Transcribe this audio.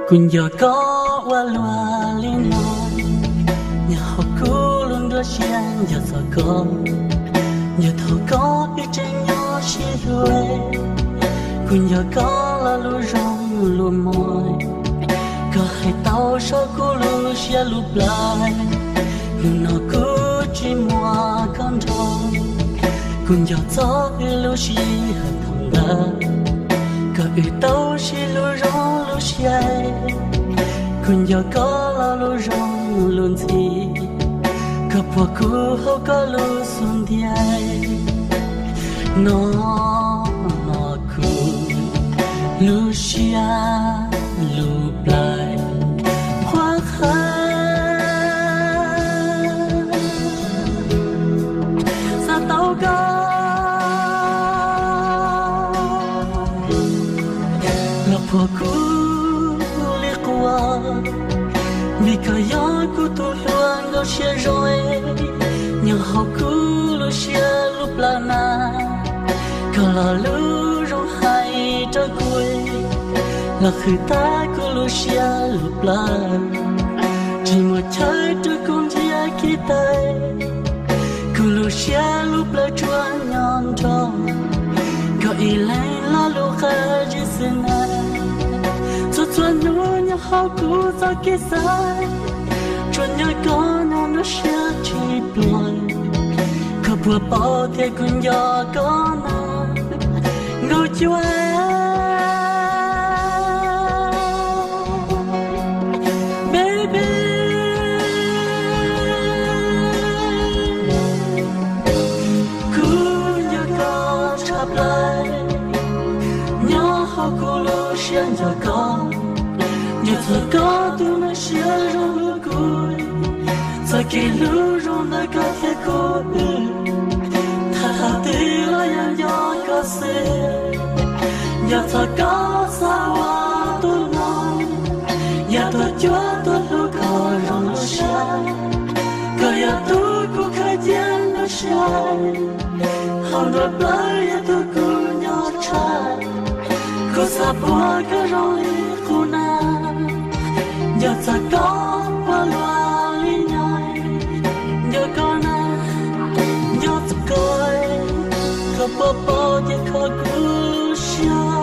Kuv nco koj ua luaj li no, nyob hauv kuv lub nruab siab nco txog koj. Nco thaum koj wb tseem nyob sib hlub, kuv nco koj lo lus zoo lus mos, koj hais tau saum kuv lub siab lub plawv. Hnub no kuv tsis muaj koj nrog, kuv nco txog wb lub sij hawm thaum ntawd, koj wb tau sib hlub zoo lub siab. Kuv nco koj lo lus zoo lus ntxhi, koj puag kuv hauv koj lub xub ntiag. No kuv lub siab lub plawv qhuab qhawv xav tau koj los puag kuv li quas, vim koj yog kuv tus hluas nkauj siab zoo. Nyob hauv kuv lub siab lub plawv na, koj lo lus zoo hais rau kuv los qhwv tag kuv lub siab lub plawv. Tsis muaj chaw rau kuv nrhiav kev tawm, kuv lub siab lub plawv tsuas nyob nrog koj ib leeg lo lus qab zib xwb na. Txhua txhua hnub nyob hauv kuv txoj kev xav, tsuas nco koj nyob nruab siab tsis pluag. Koj puas paub tias kuv nco koj na, nkauj cuab baby. Kuv nco koj tshaj plaws, nyob hauv kuv lub siab nco koj. Nco txog koj tus neeg siab zoo hlub kuv, txoj kev hlub zoo ntawm koj thiab kuv. Tham thaum twg los yog nco koj xwb, nco txog koj xav ua tus no, yog tus cuab tus hlub koj zoo lub siab. Koj yog tus kuv khaws cia nruab siab, hauv nruab plawv yog tus kuv nco tshaj. Kuv xav puag koj zoo li qub na, nco txog koj puas luaj li nyob. Nco koj na, nco txog koj, koj puas paub tias kho kuv lub siab.